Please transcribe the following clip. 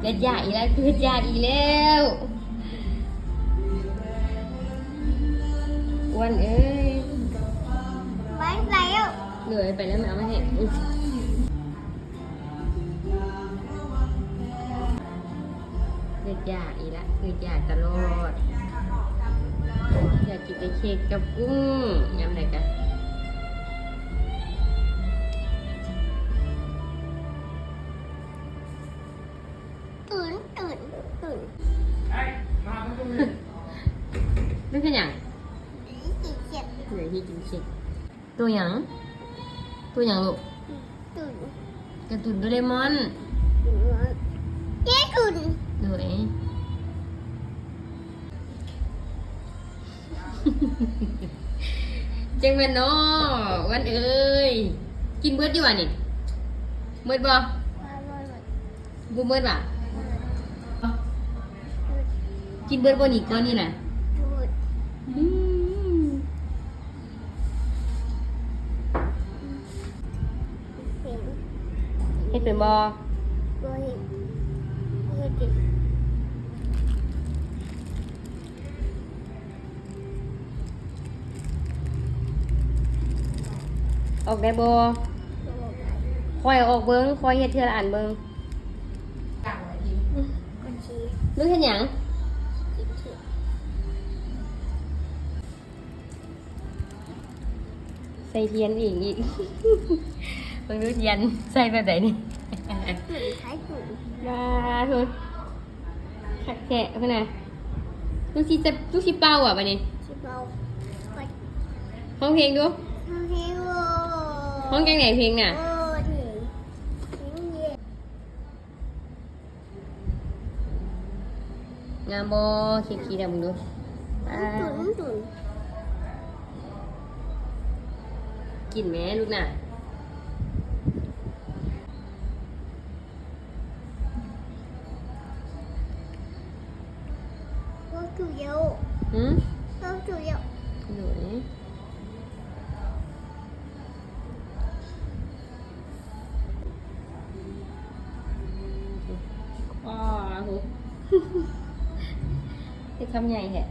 ເຮັດຢາກອີກແລ້ວ ເຮັດຢາກອີກແລ້ວ ອ້ວນເອີຍ. ໄປແລ້ວ ເດີ ໄປແລ້ວ ແມ່ເອົາມາໃຫ້. ອືມ ເຮັດຢາກອີກລະ ເຮັດຢາກຕະຫຼອດ. ຢາກກິນແຕ່ເຄ້ກກັບກຸ້ງ ຍາມໃດກະ. ຕຸນ ຕຸນ ຕຸນ ລູກເຮັດຫຍັງ? ກິນເຄ້ກ ເອີ ກິນເຄ້ກ. ໂຕຫຍັງ? ໂຕຫຍັງລູກ? ກາຕູນ ກາຕູນໂດເຣມອນ ໂດເຣມອນ ເຈ້ຕຸນ. ໂດຍ ຈັ່ງແມ່ນເນາະ ອ້ວນເອີຍ. ກິນເບິດຢູ່ຫວານີ້? ເບິດບໍ່? ບໍ່ເບິດຫວາ? ກິນເບິດບໍ່ນີ້ ກ້ອນນີ້ນະ? ອືມ ເຮັດເປັນບໍ່? ບໍ່ເຮັດ ບໍ່ເຮັດເປັນ. ອອກໄດ້ບໍ່? ບໍ່ອອກໄດ້. ຂ້ອຍເອົາອອກເບິ່ງ ຂ້ອຍເຮັດເທື່ອລະອັນເບິ່ງ. ລູກເຮັດຫຍັງ? ກິນເຄ້ກ. ໃສ່ທຽນອີກ ອີກ ເບິ່ງດູທຽນໃສ່ແບບໃດນີ້. ໃສ່ ໃສ່ ວ້າວ ຄັກແທ້ພຸ້ນນະ. ລູກຊິ ລູກຊິເປົ່າຫວາບາດນີ້? ຊິເປົ່າ. ຮ້ອງເພງດູ. ຮ້ອງເພງ. ໂອ້ ຮ້ອງຈັ່ງໃດເພງນະ? ໂອ້ ເພງ ເພງເຢັນ. ງາມບໍ່? ເຄັກຂີ້ດຳເບິ່ງດູ. ຕຸນ ຕຸນ ຕຸນ. ກິນແມ້ລູກນະ. ເວົ້າຖືກແລ້ວ. ຫື? ເວົ້າຖືກແລ້ວ. ໂດຍ. ອ້າໂຫ ເຮັດຄຳໃຫຍ່ແທ້.